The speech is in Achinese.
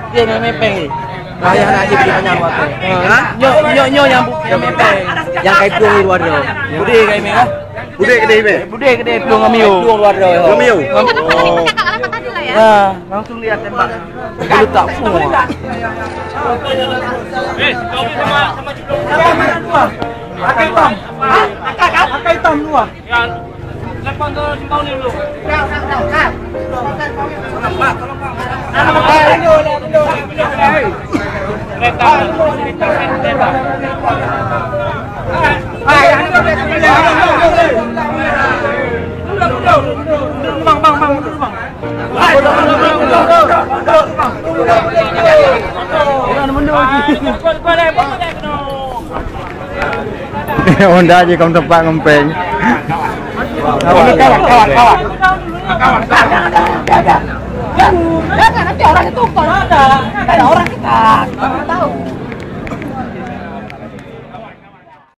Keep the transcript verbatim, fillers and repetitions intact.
Dia nak mepeng ni. Ayah nak jadi banyak waktu. Ha? Nyo, nyo, nyo yang bu-, yang mepeng. Yang kai plueng di luar tu. Bude kai meh, ha? Bude kedai meh? Bude kedai plueng ngamio. Plueng luar tu. Ngamio? Oh. Ha, langsung lihat tembak. Bulu tak semua. Akai hitam. Akai hitam dua. Honda je kamu tempat ngempeng. Ini kawan, kawan, kawan. Jangan, nanti orang itu bukan ada. Ada orang kita. Orang tahu.